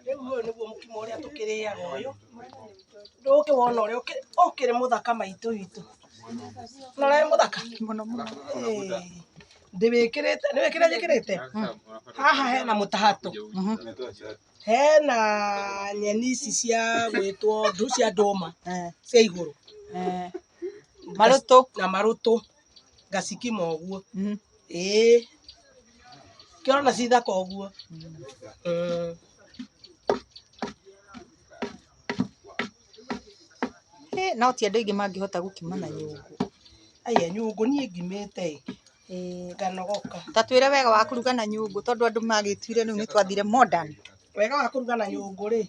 Rĩu ũyũ nĩguo mũkimo ũrĩa tũkĩrĩaga ũyũ, ndũkĩwona ũrĩa ũkĩrĩ mũthaka maitũ witũ. Na ũrĩa wĩ mũthaka? Mũno mũno. Ndĩwĩkĩrĩte, nĩũĩ kĩrĩa njĩkĩrĩte? Haha hena mũtahato, hena nyeni ici cia gwĩtwo cia ndũma cia igũrũ. Marũtũ. Na marũtũ, ngacikima ũguo. Ĩĩ, kĩrona ci thaka ũguo. No ti andũ aingĩ mangĩhota gũkima na nyũngũ. Aya nyũngũ niĩ ngimĩte ĩ, nganogoka. Ta twĩre wega wa kũruga na nyũngũ tondũ andũ magĩtuire rĩu nĩ twathire modern. Wega wa kũruga na nyũngũ rĩ,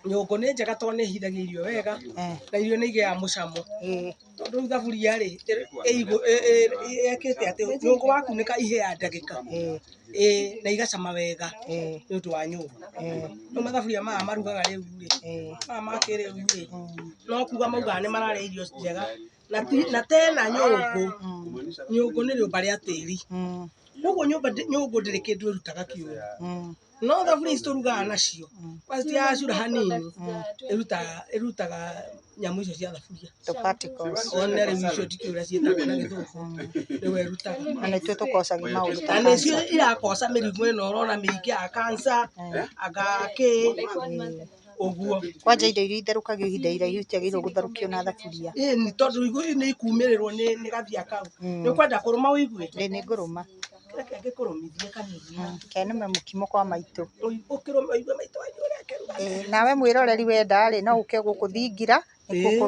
nyũngũ nĩ njega tondũ nĩ ĩhithagia irio wega, na irio nĩ igĩaga mũcamo. Tondũ rĩu thaburia rĩ, ĩkĩte atĩ nyũngũ wakunĩka ihĩaga ndagĩka, ĩĩ na igacama wega nĩ ũndũ wa nyũngũ. Rĩu mathaburia maya marugaga rĩu rĩ, maya ma kĩrĩu rĩ, no kuga maugaga nĩ mararĩa irio njega, na tena nyũngũ, nyũngũ nĩ rĩũmba rĩa tĩri. Koguo nyũngũ ndĩrĩ kĩndũ ĩrutaga kĩũru. No thaburia ici tũrugaga nacio, kwanza yacura hanini, ĩrutaga nyamũ icio cia thaburia. Tũ particles. One rĩu icio ndikĩũĩ ũrĩa ciĩtagwo na gĩthũngũ, nĩwe ĩrutaga. Na nĩtuo tũkocagia maũndũ ta Na nĩcio cancer. irakoca mĩrimũ ĩno ũrona mĩingĩ ya cancer, anga kĩ, ũguo. Kwanja irio iria itherũkagio ihinda iraihu itiagĩrĩirwo gũtherũkio na thaburia. Ĩni tondũ nĩ ikumĩrĩrwo nĩ gathia kau. Nĩ ũkwenda kũrũma ũigue? Ĩĩ nĩ ngũrũma. Reke ngĩkũrũmithie kanini. Reke nũme mũkimo kwa maitũ. Ũkĩrũme ũigue maitũ wanyu ũrĩa akĩruga. Ĩĩ nawe mwĩroreri wenda rĩ, no ũke gũkũ thingira,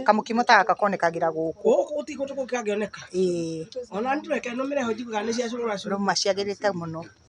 kamũkimo ta gaka konekagĩra gũkũ. Gũkũ gũtirĩ kũndũ kũngĩ kangĩoneka. Ĩĩ. Ona niĩ reke nũmĩre ho njigue kana nĩ cia cũrũra cũrũ. Rũma ciagĩrĩte mũno.